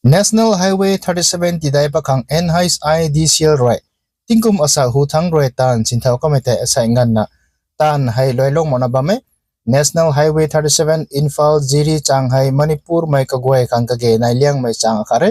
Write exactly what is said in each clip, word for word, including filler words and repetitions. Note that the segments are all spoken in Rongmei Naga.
National Highway thirty seven tidai pakhang N H I D C L rui tingkum asak hu thangc rui taanv sinthau kamei tei asei nganvna taanv hei luailung makna bam e. National Highway thirty seven Imphal Jiri chang hei Manipurmei kaguay khang kage nai liangmei chang akhat e.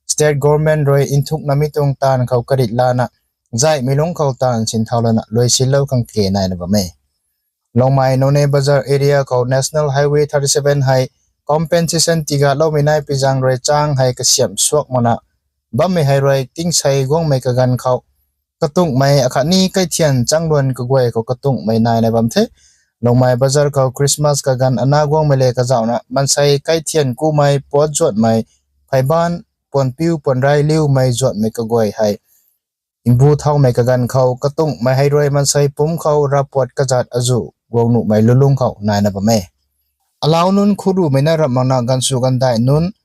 State government rui nthuknamei tuang taanv khou karit lana zaihmei lungc khou taanv sinthau lana luaisinlou khang kage naina bam e. Longmai Noney Bazar area khou National Highway thirty seven hei compensation tigaloumei nai pizang rui chang hei kasiamh suak makna bammei hei rui tingsei guangmei kaganv khou katungmei akhatni kaithian changluan kaguay khou katungmei naina bam the. Longmai Bazar khou Christmas kaganv ana guangmei le kazauhna maansei kaithian kumei, puat zuatmei, pheyban, puanpiu puanrey liumei zuatmei kaguay hei mbu thaumei kaganv khou katungmei hei rui maansei pumc khou ravpuat kazat azuh guang nuhmei lulung khou naina bam e. Alau nunc khurumei na ramh makna ganvsw ganvdaih nunc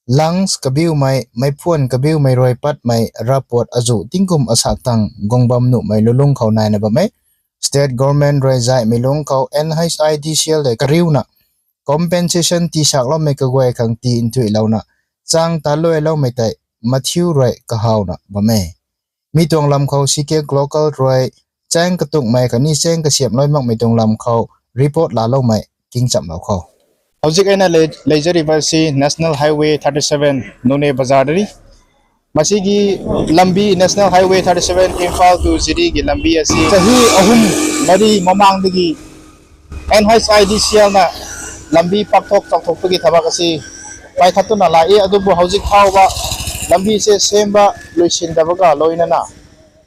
lungs kabiumei, meicphuan kabiumei rui patmei ravpuat azuh tingkum asak tang guang bam nuhmei lulung khou naina bam e. State government rui zaihmei lungc khou N H I D C L tei kariuna compensation tisakloumei kaguay khang ti nthuihlouna chang taluailoumei tei mathiu rui kahawna bam e. Mi tuang lam khou C K Local rui chaeng katungmei khatni chaeng kasiamhlou makmei tuang lam khou report laaloumei kingchamlou khou. Howzik eina lei- leizariba si National Highway thirty seven Noney Bazar ni. Masigi lambi National Highway thirty seven Imphal to Jiri ki lambi asi chahi ahum mari mamang dagi N H I D C L na lambi pakthok chakthok pagi thabak asi pay khat twna la e, adubu howzik thauba lambi se semba luisin dabaga loinana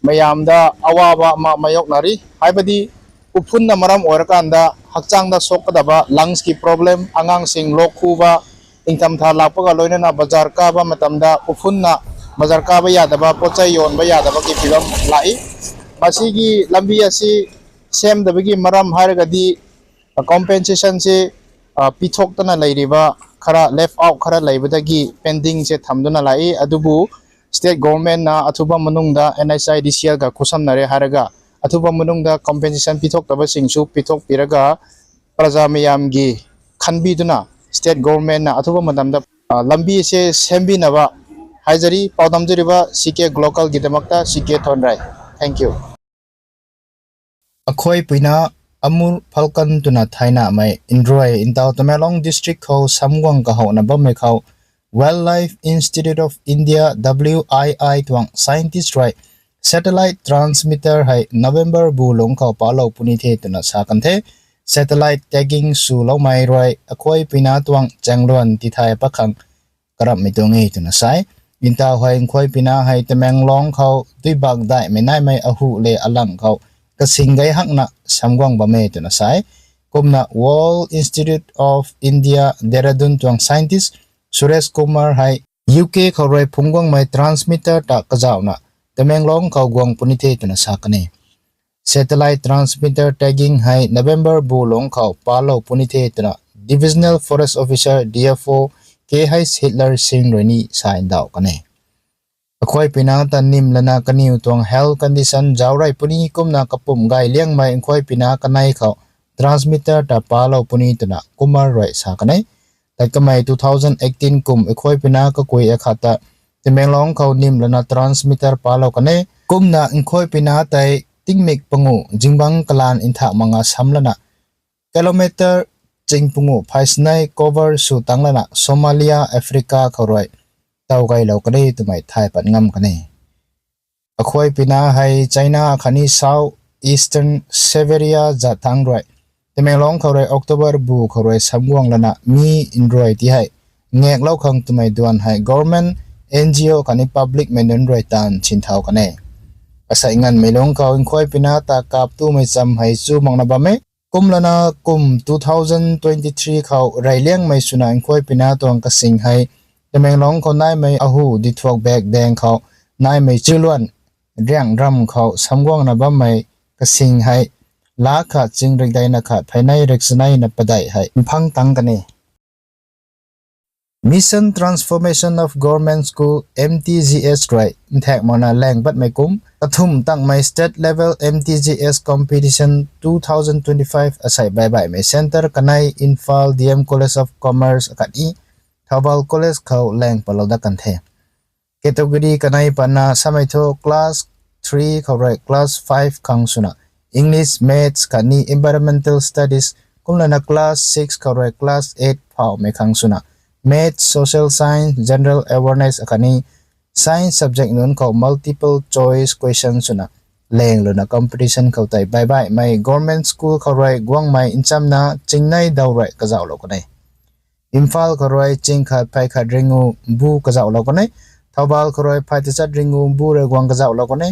mayamda awaba ma mayokna ri. Haibadi uphunna maram oirakanda hakchangda sok kadaba lungs ki problem, angangsing lok khuba, ingtham tha lakpaga loinana bazar kaba matamda uphunna bazar kaba yadaba, pochai yonba yadaba ki filam la e. Masigi lambi asi semdabagi maram hairagadi compensation se pithok tana leiriba khara left out khara leiba dagi pending se thamduna la e, adubu state government na athuba manungda N H I D C L ga khusamna re hairaga athuba manungda compensation pithok taba sing su pithok piraga praja mayamgi khanbi duna state government na athuba matamda lambi se sembinaba haizari paudamzariba C K Local gidamakta C K Thonrei. Thank you. Akhuaipuina Amur Falcon twna thaynamei nrui ntau Tamenglong district khou samguang kahowna bammei khou Wildlife Institute of India, W I I tuang scientist rui satellite transmitter hei November bu lungc khou palou puni the twna sa kan the. Satellite tagging swloumei rui Akhuaipuina tuang chaengluan tithay pakhang karamhmei tuang e twna sa e. Ntau hei Akhuaipuina hei Tamenglong khou duibak daihmei naimei ahu le alang khou kasing gay hakna samguang bam e twna sa e. Kumna World Institute of India Dehradun tuang scientist Suresh Kumar hei U K khou rui phungc guangmei transmitter ta kazauhna Tamenglong khou guang puni the twna sa kan e. Satellite transmitter tagging hei November bu lungc khou palou puni the twna Divisional Forest Officer, D F O, K H Hitler Singh rui ni sa ndauh kan e. Akhuaipuina ta nim lana kaniw tuang health condition zaucrey puni kumna kapumc gay liangmei Akhuaipuina kanei khou transmitter ta palou puni twna Kumar rui sa kan e. Tat kamei two thousand eighteen kum Akhuaipuina kakui akhat ta Tamenglong khou nim lana transmitter palou kan e. Kumna Akhuaipuina tei tingmik pangu zingbangc kalan nthak manga sam lana kilometer ching pangu phaisnei cover sw tang lana Somalia, Africa khou rui taw gaylou kan e twmei thay pat ngam kan e. Akhuaipuina hei China khatni South Eastern Siberia zat thangc rui Tamenglong khou rui October bu khou rui samguang lana mi nrui ti hei ngaklou khang twmei duan hei government, N G O khatni public mei nunc rui taanv sinthau kan e. Asei nganvmei lungc khou Akhuaipuina ta kap tumei cham hei chu makna bam e. Kum lana kum two thousand twenty three khou reyliangmei swna Akhuaipuina tuang kasing hei Tamenglong khou naimei ahu dithuak bak daeng khou naimei chiluan riang ram khou samguangna bammei kasing hei lakh khat ching rikdeina khat pheynei rikchaneina padeih hei mphang tang kan e. Mission Transformation of Government School, M T G S rui nthak makna laeng patmei kum kathumh tangmei State Level M T G S Competition two thousand twenty five asei baihbaihmei centre kanei Imphal D M College of Commerce akhatni Thoubal College khou lang patlou dat kan the. Category kanei patna samei thu class three khou rui class five khang swna English, Maths khatni Environmental Studies, kumlana class six khou rui class eight phaumei khang swna Maths, Social Science, General Awareness akhatni Science subject nunc khou multiple choice question swna lang luna competition khou tei baihbaihmei government school khou rui guangmei nchamna chingnei daw rui kazauhlou kan e. Imphal khou rui ching khat phay khat ringu bu kazauhlou kan e. Thoubal khou rui phay tachat ringu bu rui guang kazauhlou kan e.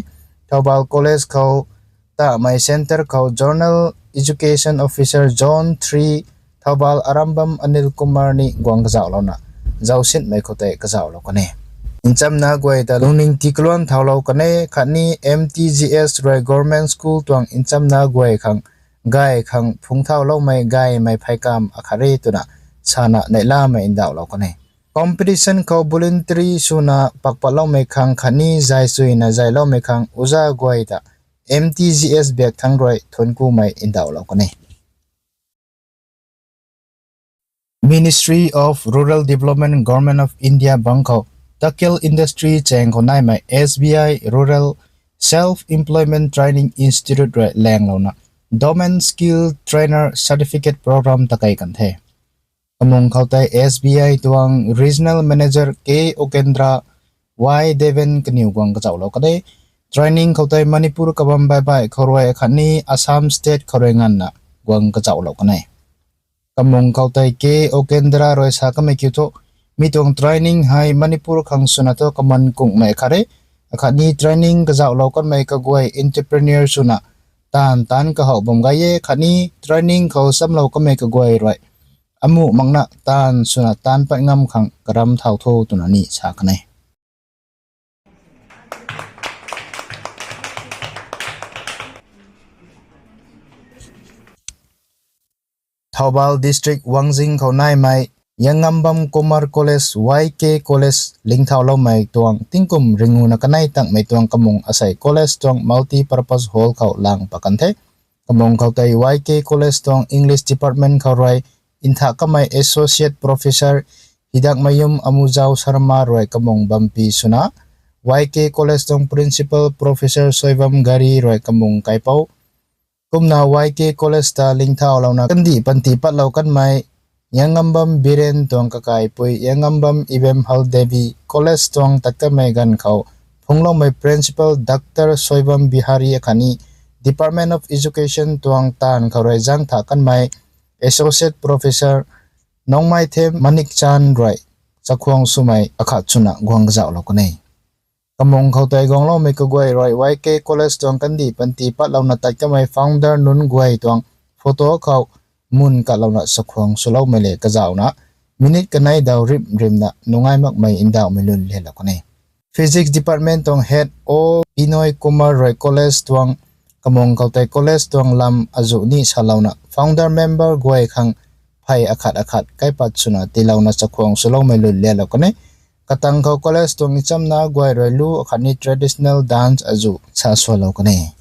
Thoubal College khou tamei centre khou Zonal Education Officer Zone three Thoubal Arambam Anil Kumar ni guang kazauhlouna zausinmei khou tei kazauhlou kan e. Nchamna guay ta lungning tiikluan thaulou kan e khatni M T G S rui government school tuang nchamna guay khang gay khang phungc thauloumei gaymei pheykamv akhat re twna sana neihlamei ndauhlou kan e. Competition khou voluntary swna pakpatloumei khang khatni zay chuyna zayloumei khang uza guay ta M T G S biak thangc rui thuanc kumei ndauhlou kan e. Ministry of Rural Development, Government of India bangc khou takel industry chaeng khou naimei S B I Rural Self Employment Training Institute rui langlouna Dormant Skill Trainer Certificate Program takei kan the. Kamung khou tei S B I tuang Regional Manager K Okendra Y Deven kaniw guang kazauhlou kan e. Training khou tei Manipur kabam baihbaih khou rui khatni Assam State khou rui nganvna guang kazauhlou kan e. Kamung khou tei K Okendra rui sa kamei kiu thu, mi tuang training hei Manipur khang swna thu kaman kungmei akhat re, akhatni training kazauhlou kanmei kaguay entrepreneur swna taanv taanc kahouh bam gay e, khatni training khou chamlou kanmei kaguay rui amuh makna taanv swna taanc pat ngam khang karam thau tho twna ni sa kan e. Thoubal District Wangjing khou naimei Yangambam Kumar College, Y K College lingthauloumei tuang tingkum ringuna kanei tangmei tuang kamung asei college tuang multipurpose hall khou lang pat kan the. Kamung khou tei Y K College tuang English Department khou rui ntha kamei Associate Professor Hidakmayum Amujao Sharma rui kamung bampi swna, Y K College tuang Principal Professor Soibam Gari rui kamung kaipouc. Kumna Y K College ta lingthaulouna kandih panty patlou kanmei Yangambam Biren tuang kakaipui Yangambam Ibemhal Devi College tuang tat kanmei ganv khou phungloumei Principal Doctor Soibam Bihari akhatni Department of Education tuang taanv khou rui zang tha kanmei Associate Professor Nongmaithem Manikchand rui chakhwang swmei akhat swna guang kazauhlou kan e. Kamung khou tei guangloumei kaguay rui Y K College tuang kandih panty patlouna tat kanmei founder nunc guay tuang photo khou mun katlouna chakhwang swloumei le kazauhna minute kanei daw rim rimna nungai makmei ndauhmei lun lelou kan e. Physics Department tuang Head O Binoy Kumar rui college tuang kamung khou tei college tuang lam azuh ni salouna founder member guay khang phey akhat akhat kaipat swna tiilouna chakhwang swloumei lun lelou kan e. Katang khou college tuang nchamna guay rui lu akhatni traditional dance azuh sa swlou kan e.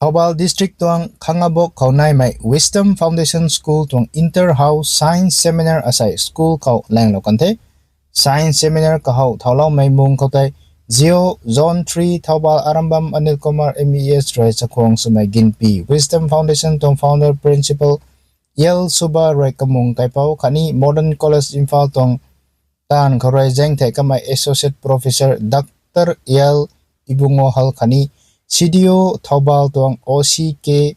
Thoubal District tuang Khangabok khou naimei Wisdom Foundation School tuang Inter House Science Seminar asei school khou langlou kan the. Science Seminar kahou thauloumei mung khou tei Zio Zone three Thoubal Arambam Anil Kumar M E S rui chakhwang swmei ginpi Wisdom Foundation tuang Founder Principal L Suba rui kamung kaipouc khatni Modern College Imphal tuang taanv khou rui zaeng thei kamei Associate Professor Doctor L Ibungohal khatni C D O Thoubal tuang O C K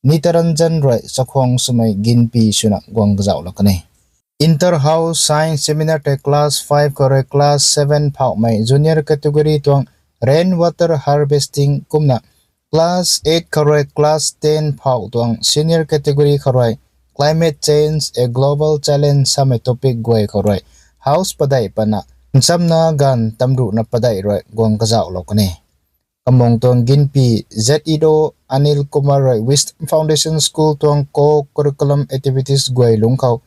Nitaranjan rui chakhwang swmei ginpi swna guang kazauhlou kan e. Inter House Science Seminar tei class five khou rui class seven phauhmei junior category tuang rain water harvesting kumna class eight khou rui class ten phauh tuang senior category khou rui Climate Change, a Global Challenge samei topic guay khou rui house padeih pana nchamna ganv tamruhna padeih rui guang kazauhlou kan e. Kamung tuang ginpi Z E O Anil Kumar rui Wisdom Foundation School tuang co-curriculum activities guay lungc khou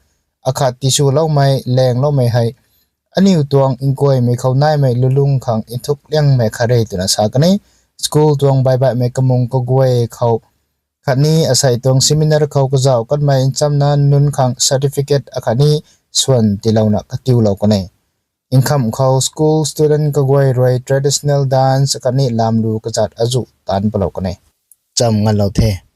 akhat tiswloumei langloumei hei aniu tuang nkuaymei khou naimei lulung khang nthuk liangmei khat re twna sa kan e. School tuang baihbaihmei kamung kaguay khou Khatni asei tuang seminar khou kazauh kanmei nchamna nunc khang certificate akhatni swan tiilouna katiulou kan e. Nkham khou school student kaguay rui traditional dance akhatni lamlu kazat azuh taanc palou kan e. Cham nganlou the.